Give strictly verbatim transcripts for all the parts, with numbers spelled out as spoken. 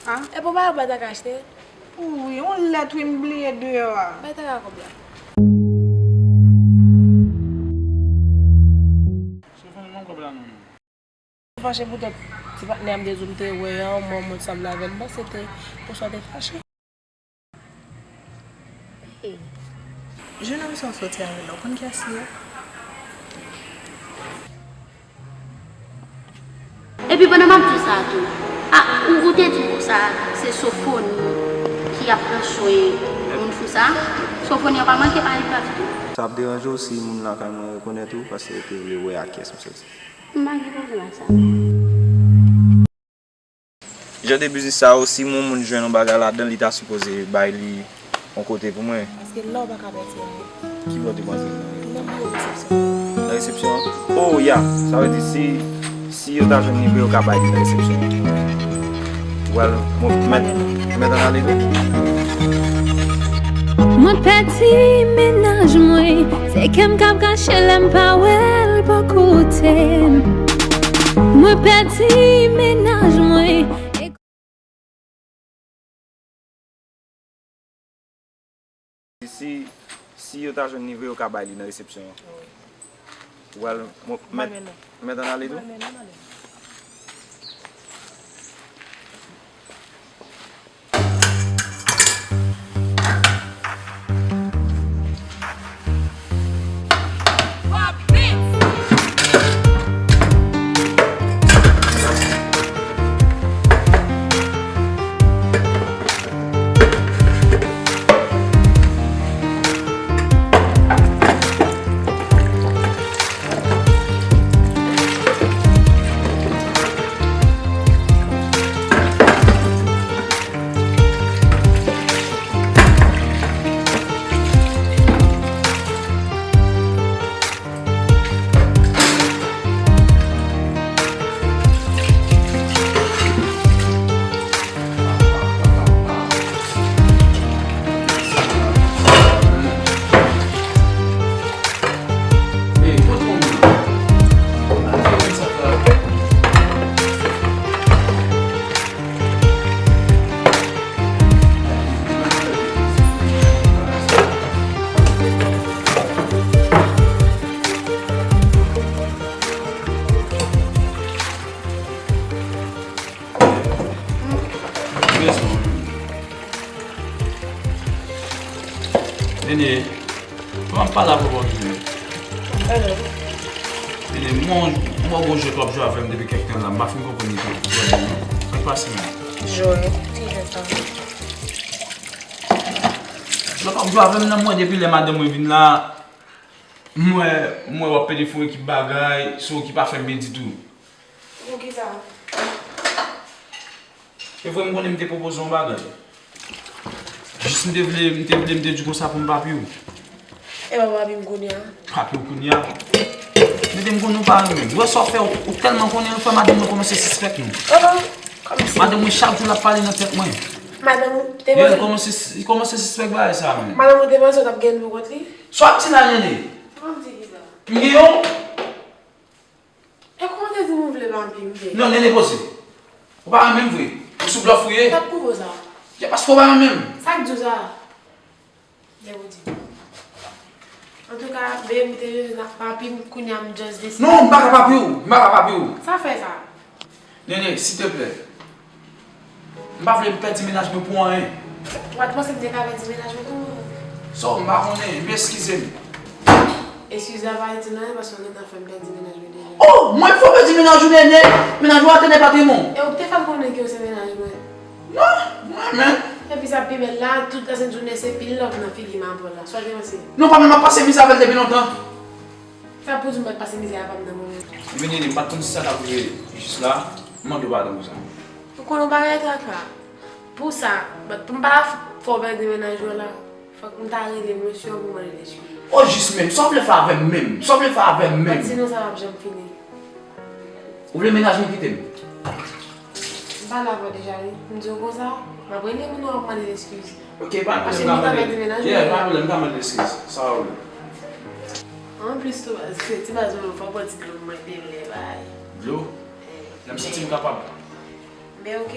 Ah, e pou bagay ou pa ta ka achte? Wi, yon lèt wi m bliye deyò a. Bay ta ka kòb la. Sofoni, ban m kòb la non. Fache poutèt ti patnè a m te di w m te wè a, yon moun sanble avè l, m panse te oswa te fache. Hey. Jennonm sa w soti avè l la, ou konn kiyès li ye? Epi pandan m ap di w sa a tou, a, ou, ou te di konsa, se Sofoni ki ap pran swen moun fou sa a? Sofoni an pa manke pa li pa ditou. Sa ap deranje w si moun lakay mwen rekonèt ou, paske yo te vle wè a kiyès m soti. M pa gen pwoblèm ak sa. Jan de biznis sa yo, si yon moun jwenn yon bagay ladan l, li ta sipoze bay li yon kote pou mwen. Paske la w pa ka pèdi anyen. Ki bò w te panse li nan? Nan biwo resepsyon. Nan resepsyon an? Oh, ya. Sa vle di si, si yo ta jwenn li vre, yo ka bay li nan resepsyon an. Ou pral, mwen, mèt, mèt ann ale wi. Mwen pèdi mennaj mwen, se kè m k ap kache lè m pa wè l bò kote m. Mwen pèdi mennaj mwen. E si, si yo ta jwenn li vre, yo ka bay li nan resepsyon an. Wi. Ou pral, mwen, mèt, mèt ann ale tou? Mwen menm ale. Nene, kòman m pale avè w bò vini? Hello. Nene, mwen, mwen gon jwèt w ap jwe avè m depi kèk tan la, m pa fin konprann li tou. Sa k pase menm? Jwèt? Ki jwèt sa? Lè w ap jwe avè m nan, mwen depi lè madanm mwen vin la, mwen, mwen w ap pede fè yon ekip bagay, se w ki pa fè m byen ditou. Poukisa? E vre m konnen m te pwopoze yon bagay. Jis m te vle, m te vle, m te di konsa pou m papi w. E pa papi m kounye a? Papi w kounye a? Mete m konnen w pa renmen m. Ou wè sa w fè, ou tèlman konnen l, fè madanm mwen kòmanse sispèk nou. Oh, oh, kòmsi. Madanm mwen chak jou l ap pale nan tèt mwen. Madanm ou te panse. Li kòmanse, li kòmanse sispèk bagay sa menm. Madanm ou te panse w t ap gen l pou kont li? Sa w ap di la, Nene? Sa w ap di ki sa? M gen yon. E kòman w te di m ou vle papi m te? Non, Nene poze. Ou pa renmen m vre. Ou sou blòf ou ye. T ap koupe w sa. Ya paske ou pa renmen m. Sa k di w sa? Lè ou di. Antouka, babe, m te jwenn ak papi m, kounye a m just deside. Non, m pa ka papi w. M pa ka papi w. Sa fè sa? Nene, silteplè. M pa vle m pèdi mennaj mwen pou anyen. Ou pa t panse m te ka pèdi mennaj mwen tou? So, m pa konnen, men eskize m. Eskiz la pa itil anyen paske w gentan fè m pèdi mennaj mwen deja. Oh, mwen fè w pèdi mennaj ou, Nene? Mennaj ou a te ne patrimon. E ou k te fè l konnen ke w se mennaj mwen? Non, mwen menm. Epi sa pi bèl la, tout lasent jounen se pil love nan figi m ap wè la. Sa w te panse? Non, pa menm ap pase mizè avè l depi lontan. Sa pou di m pa t pase mizè a pa m nan moman. Ebyen, Nene, m pa t konn si sa t ap rive jis la. M mande w padon pou sa. Ou konnen w pa gen traka. Pou sa, but pou m pa ta fè w pèdi mennaj ou la, fòk m ta rele mesye an pou mande l eskiz. O jis menm, sa w vle fè avè m menm? Sa w vle fè avè m menm? But sinon sa p ap janm fini. Ou vle mennaj mwen kite m? M pale avè w deja wi. M di w konsa, m ap rele moun nan, w ap mande l eskiz. Ok, pa gen pwoblèm, m ka mande. Yeah, pa gen pwoblèm, m ka mande l eskiz. Sa w vle? Anplis tou, se ti baz mwen, fò w pran ti dlo pou mwen te vle bay. Dlo? Eh, lè m santi m kapab. Men ok.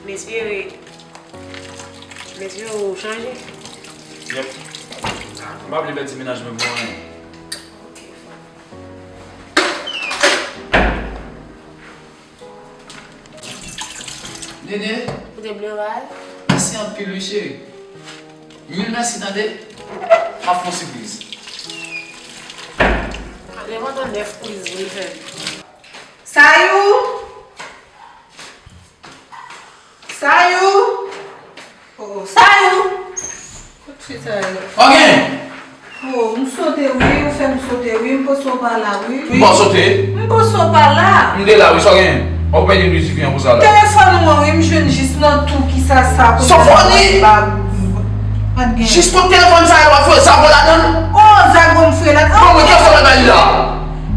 M espere, m espere ou chanje. Yep. M pa vle pèdi mennaj mwen pou anyen. Dede. Ou te bliye yon bagay? Mèsi anpil wi cheri. Mil mèsi tande. M ap fè yon sipriz. Lè m antann nèf priz wi fè. Sayou! Sayou! Oh, Sayou! Kot fi sa ye? Ok! Oh, m sote wi, ou fè m sote wi, m panse w pa la wi. M pa sote. M panse w pa la. M te la wi, sa w genyen? W ap pèdi lwisifyan pou sa la. Telefòn ou an wi, m jwenn jis nan tou, kisa sa pou Sofoni! Pa t gen. Jis kot telefòn sa yo w ap fè zago ladan l? Oh, zago m fouye ladan. Bon, mwen, kiyès w ap bay li la?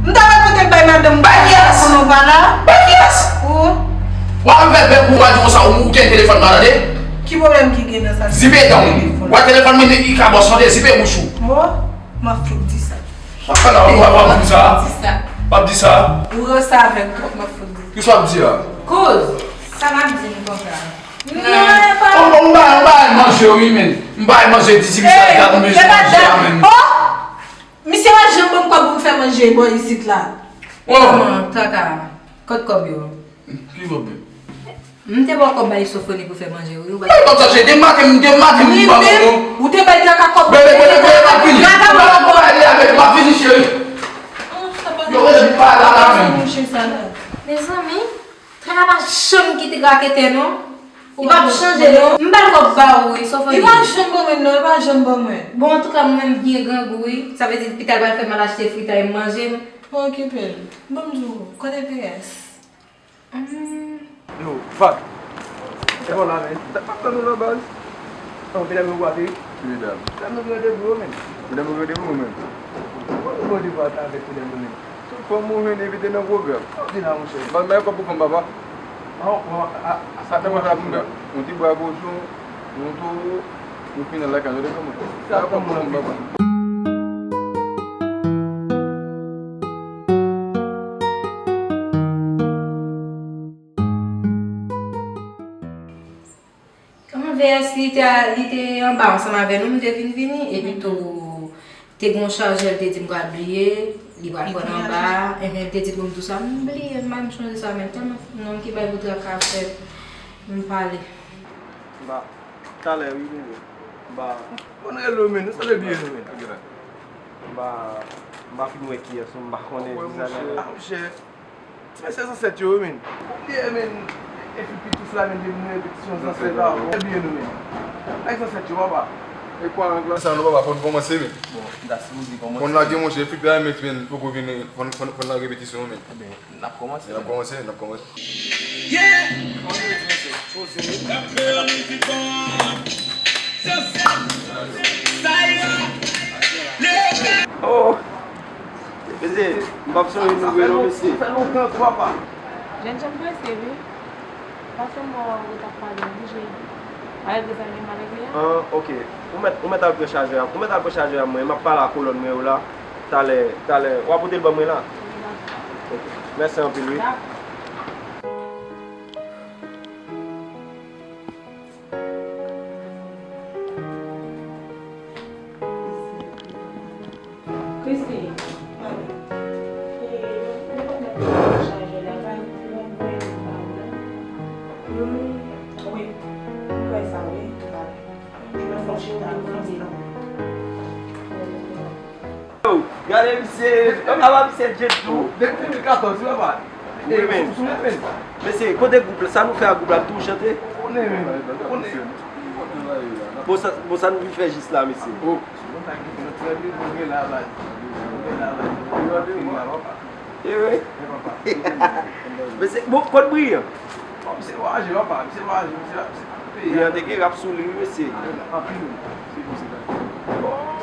M ta pral pote l bay madanm ou. Bay kiyès? Konnen w pa la. Bay kiyès? Oh. W ap fè bèk ou pa di konsa, ou gen telefòn pa tande? Ki pwoblèm ki gen nan sa? Zipe dan w. Telefòn. W ap telefòn mete i kabòs mande, zipe bouch ou. Oh, m ap fout di sa. Sa fè la, w ap di sa. Di sa. W ap di sa. Ou ranse avè m twòp, m ap fout di. Kisa w ap di a? Kouz. Sa m ap di m konsa. Non, e pa. M bay, m bay manje wi, men. M bay manje di ti misye gad manje a, men. Oh! Misye pa janm ban m kòb pou m fè manje bò isit la. Oh! Manman, kaka. Kot kòb yo? Ki kòb yo? M te ba w kòb bay Sofoni pou fè manje wi. Ou bay kòb sa cheri, depi maten, depi maten m pa ba w non. Ou te bay kaka kòb. Bebe, bebe, bebe, m ap vini. Kaka kòb. M ap vini cheri. Yo, rete pa la la menm. Mezanmi. Kaka pa janm kite raketè non. Li p ap chanje non. M ba l kòb ba ou wi, Sofoni. Li pa janm ban mwen non, li pa janm ban mwen. Bon, antouka, mwen menm m gen grangou wi. Sa vle di pita l pral fè m al achte fritay m manje m. Pa okipe l. Ban m di w, kote P S? Hum. Yo, Fat. E bon la, men. M t ap tann ou nan baz. An, medam yo pou ateri? Medam. Medam yo gen randevou yo menm. Medam yo gen randevou yo menm. Bon, nou gen randevou avèk medam yo menm. Tout fanm ou jwenn envite nan pwogram. Sa w di la, monchè? Ban m bay kòb pou fanm, papa. An, an, a, a, sa te mwen la pou m bay. Yon ti bwa kochon, yon towo, yon final lakay nou de fanm mwen. Sa kòb pou fanm, papa. An V S li te, li te anba ansanm avè nou, m te vin vini, epi tou te gen yon chajè, l te di m pral bliye, li pral pran l anba, enhen, l te di m pou m di w sa, m bliye, m pa menm chonje sa menm, tèlman nonm ki bay pou traka fèt, m pale. Ba, talè wi, bebe. Ba. Bon, rele w, men, nou sa vle bliye nou, men. Ba, m pa fin wè kiyès, m pa konnen. Wè, monchè. Ah, monchè. Ti mesye zansèt yo, wi, men. Ou bliye, men, e fi Pitouf la, men, depi nou repetisyon zansèt la, ou bliye nou, men. Nèg zansèt yo, papa. E kwa, sa nou papa, fò n kòmanse, men. Bon, m ta sipoze kòmanse. Fò n lage, monchè, fi pè a met, men, poko vini, fò n, fò n, fò n lage repetisyon, men. Ebyen, n ap kòmanse, men. N ap kòmanse, n ap kòmanse. Yeah! Kòmanse, ti mesye. Poze. Oh! Mesye, m p ap sonje nou vre non, mesye. Sa fè lontan, papa. Jènjan m prese, wi. Pase m wè w, ou t ap pale, m oblije. Malgre sa, men malgre a. Ah, ok. Ou mèt, ou mèt al pran chajè a. Ou mèt al pran chajè a, mwen. M ap pale a kolòn mwen yo la. Talè, talè. W a pote l ban mwen la? Wi, dakò. Ok. Mèsi anpil, wi. Dakò. Christine. Mwen. E, yo, yo konn mèt chajè la, pa yon grenn pa la. Hmm, wi. Mwen kwè sa, wi. Mwen fò chita, mwen vide. Yo, gade misye, apa misye jet tou? Depi de mil katòz, wi, papa. Wi, men. Mesye, kote gwoup la? Sa nou fè ak gwoup la? Nou toujou chante? Konnen, men. Konnen. Bon, sa, bon, sa nou vin fè jis la, mesye? Oh. Bon, sa ki fè nou trè byen, nou gen la, baz. Nou gen la, baz. E wi. Mesye, bon, kot Briyan? Bon, misye vwayaje, papa, misye vwayaje, misye la, misye pa nan peyi a. Briyan te gen rap sou li, wi, mesye. Anpil, wi. Se konsa.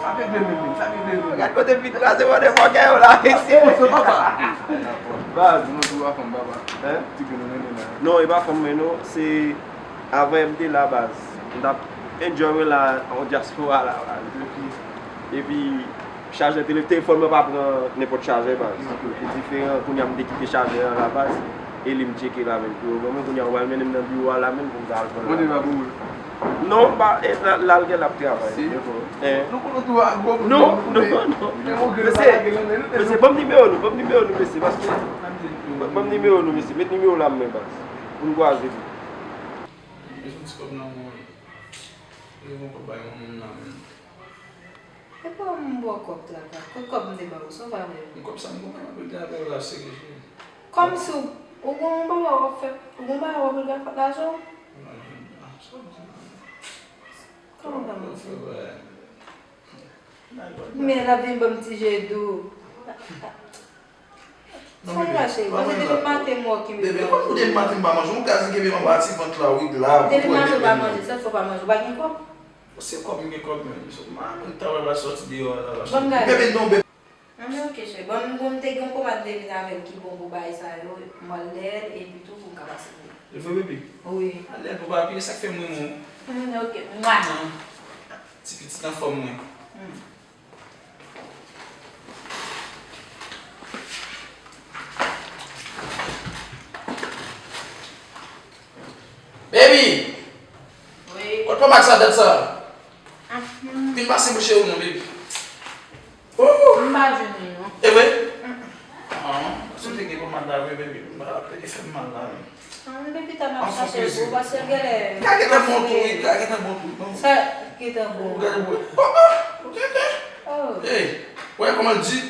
Sa vle vle menm, sa vle vle menm. Gad kote vit la, se mòde fòkè yo la, mesye. Bon, se papa. Baz, nou tou a fanm, papa. Hein? Ti grenn nou renmen la. Non, e pa fanm mwen, non, se avan m te la, baz. M t ap enjoy mwen la, an dyaspora la, baz. Epi, epi, Chajè tele-, telefòn mwen pa pran nenpòt chajè, baz. Ok. Li diferan, kounye a m te kite chajè an la, baz. E li m tcheke la menm pou yo ban mwen, kounye a ou pral mennen m nan biwo a la menm pou m ta al pran l. Mande pa pou ou. Non, m pa, e, la, la l gen l ap travay. Si. Mwen konnen. Eh. Nou konnen tou a gwo moun. Non, non, non. Mesye, mesye, ban m nimewo nou, ban m nimewo nou, mesye, paske, ban m nimewo nou, mesye, met nimewo la m men, baz, pou n kwaze tou. Mezon ti kòb nan mwen. Mezon kòb bay yon moun nan men. E pa m ba w kòb traka. Kot kòb m te ba ou? Sa w pa vle. Kòb sa m gon menm ap rete avè w la, serye. Kòmsi w, ou gon bagay w ap fè, ou gon bagay w ap regle ak lajan w? Kòman sa m fè? Men l ap vin ban m ti je dou. Sa l la, cheri? Paske depi maten m wè w ki... Bebe, kòm pou depi maten m pa manje, yon gaz ki kenbe m anba ti vant la, wi, la. Depi maten w pa manje, sa fè w pa manje, w pa gen kòb? Se kòb m gen kòb, men. M ta wè l sòti deyò a la. Bebe, non, bebe. Anben, ok, cheri. Bon, m, bon, m te gen yon pomad m te vin avè l ki bon pou bagay sa yo. M al lè l, epi tou pou m ka pase pou ou. E vre, bebe? Wi. Al lè l pou papi, sa k fè m renmen w. Mm, ok. Mwa. Ti pitit anfòm, mwen. Mm. Baby! Wi. Kot pomad sa dat sa? Vin pase pou cheri w non, baby. Ooh! M pa jwenn li non. E vre? Ah, si w te gen pomad la vre, baby, m pa te fè m mal la, men. Ann, depi tan m ap chache l pou ou, paske l genlè... Ka gentan bon tou, wi, ka gentan bon tou, non. Sa gentan bon. Ou gade pou... Oh, oh, ok, ok. Oh. Hey, wè kòman l di?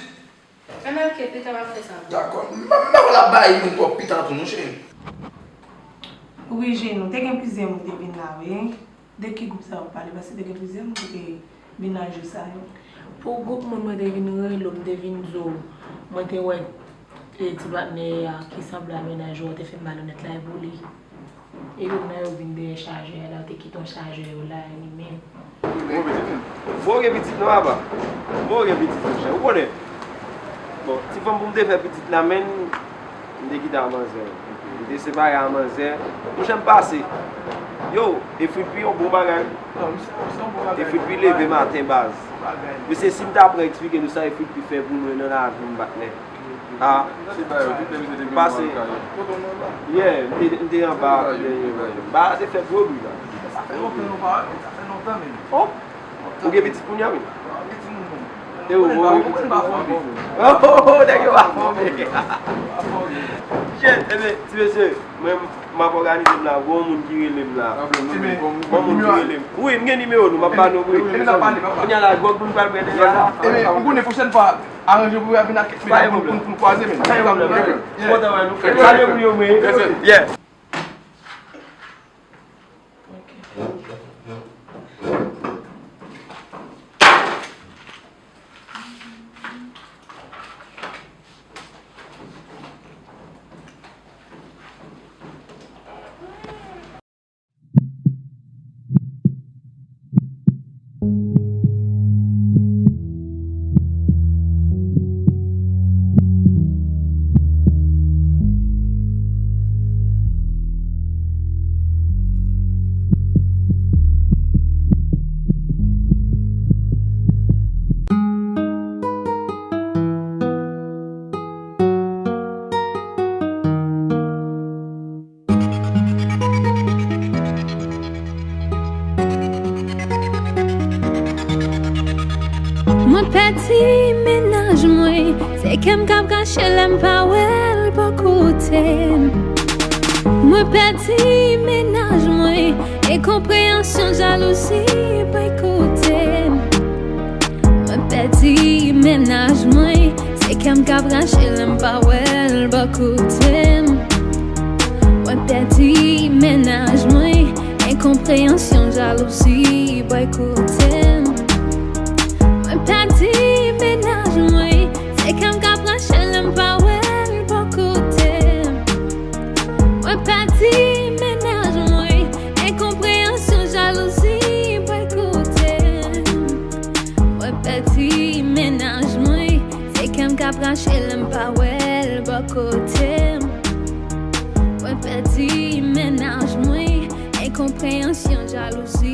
Ann, ok, pita m ap fè sa pou ou. Dakò. M pa, m pa kwè l ap bay nou twòp pita tou, non, cheri. Wi, Jenou, te gen plizyè moun te vin la, wi. De ki gwoup sa yo pale? Paske te gen plizyè moun ki te vin nan jou sa yo. Pou gwoup moun mwen te vin rele w, m te vin di w, mwen te wè, e, ti patnè a ki sanble a mennaj ou an te fè malonèt la, e pou li. E youn nan yo vin dèyè chajè a la, yo te kite yon chajè yo la, li menm. Bon, gen pitit non, papa. Bon, gen pitit, monchè. Ou konnen. Bon, ti fanm pou m te fè pitit la, men m te kite a manzè. M te separe a manzè. Monchè, m pase. Yo, e frit pi yon bon bagay. E frit pi leve maten, baz. Mesye, si m ta pran eksplike nou sa e frit pi fè pou mwen nan lavi m, patnè. Ah, pase. Yeah, m te, m te anba. Ba, se fè gwo bri la. Sa fè lontan nou pa wè, sa fè lontan menm. Oh, ou gen pitit kounye a, wi? E ou, ou gen pitit? Oh, oh, oh, nèg yo pa fòme. Shit, ebyen, ti mesye, mwen, m ap òganize m la, gon moun ki rele m la. Gon moun ki rele m. Wi, m gen nimewo nou, m ap ba nou, wi. Kounye a la, gwòg moun pral bwè deja. Ebyen, m konnen pwochèn fwa, aranje pou yo vin ak kèk medam pou, pou, pou n kwaze, men. Pa gen pwoblèm, pa gen pwoblèm. Kontan wè nou, frè. Salye pou yo, men. Yeah. Mwen pèdi mennaj mwen, se kè m k ap rache lè m pa wè l bò kote m. Mwen pèdi mennaj mwen, enkonpreyansyon, jalouzi boykote m. Mwen pèdi mennaj mwen, se kè m k ap rache lè m pa wè l bò kote m. Mwen pèdi mennaj mwen, enkonpreyansyon, jalouzi boykote m. Mwen pèdi mennaj mwen, se kè m k ap rache lè m pa wè l bò kote m. Mwen pèdi mennaj mwen, enkonpreyansyon, jalouzi boykote m. Mwen pèdi mennaj mwen, se kè m k ap rache lè m pa wè l bò kote m. Mwen pèdi mennaj mwen, enkonpreyansyon, jalouzi